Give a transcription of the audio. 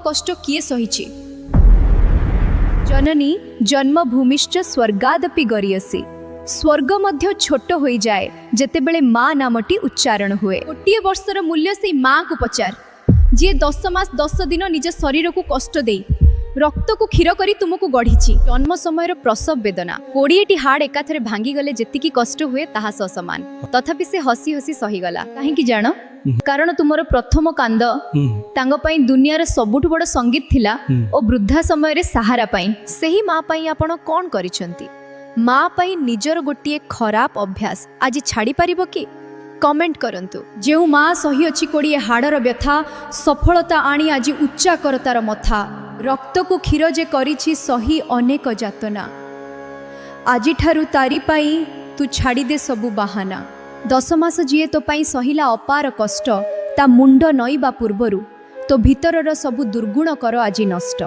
କଷ୍ଟ କିଏ ସହିଛି? ଜନନୀ ଜନ୍ମଭୂମିଶ୍ଚ ସ୍ୱର୍ଗାଦପି ଗରୀୟସୀ। ସ୍ୱର୍ଗ ମଧ୍ୟ ଛୋଟ ହୋଇଯାଏ ଯେତେବେଳେ ମା ନାମଟି ଉଚ୍ଚାରଣ ହୁଏ। ଗୋଟିଏ ବର୍ଷର ମୂଲ୍ୟ ସେଇ ମାକୁ ପଚାର, ଯିଏ 10 ମାସ 10 ଦିନ ନିଜ ଶରୀରକୁ କଷ୍ଟ ଦେଇ ରକ୍ତକୁ କ୍ଷୀର କରି ତୁମକୁ ଗଢ଼ିଛି। ଜନ୍ମ ସମୟର ପ୍ରସବ ବେଦନା 20ଟି ହାଡ଼ ଏକାଥରେ ଭାଙ୍ଗିଗଲେ ଯେତିକି କଷ୍ଟ ହୁଏ, ତାହା ସହ ସମାନ। ତଥାପି ସେ ହସି ହସି ସହିଗଲା। କାହିଁକି ଜାଣ? କାରଣ ତୁମର ପ୍ରଥମ କାନ୍ଦ ତାଙ୍କ ପାଇଁ ଦୁନିଆର ସବୁଠୁ ବଡ଼ ସଙ୍ଗୀତ ଥିଲା ଓ ବୃଦ୍ଧା ସମୟରେ ସାହାରା ପାଇଁ। ସେହି ମା ପାଇଁ ଆପଣ କ'ଣ କରିଛନ୍ତି? ମା ପାଇଁ ନିଜର ଗୋଟିଏ ଖରାପ ଅଭ୍ୟାସ ଆଜି ଛାଡ଼ି ପାରିବ କି? କମେଣ୍ଟ କରନ୍ତୁ। ଯେଉଁ ମା ସହିଅଛି 20 ହାଡ଼ର ବ୍ୟଥା, ସଫଳତା ଆଣି ଆଜି ଉଚ୍ଚା କର ତାର ମଥା। ରକ୍ତକୁ କ୍ଷୀର ଯେ କରିଛି, ସହି ଅନେକ ଯାତନା, ଆଜିଠାରୁ ତାରି ପାଇଁ ତୁ ଛାଡ଼ିଦେ ସବୁ ବାହାନା। 10 ମାସ ଯିଏ ତୋ ପାଇଁ ସହିଲା ଅପାର କଷ୍ଟ, ତା ମୁଣ୍ଡ ନଇଁବା ପୂର୍ବରୁ ତୋ ଭିତରର ସବୁ ଦୁର୍ଗୁଣ କର ଆଜି ନଷ୍ଟ।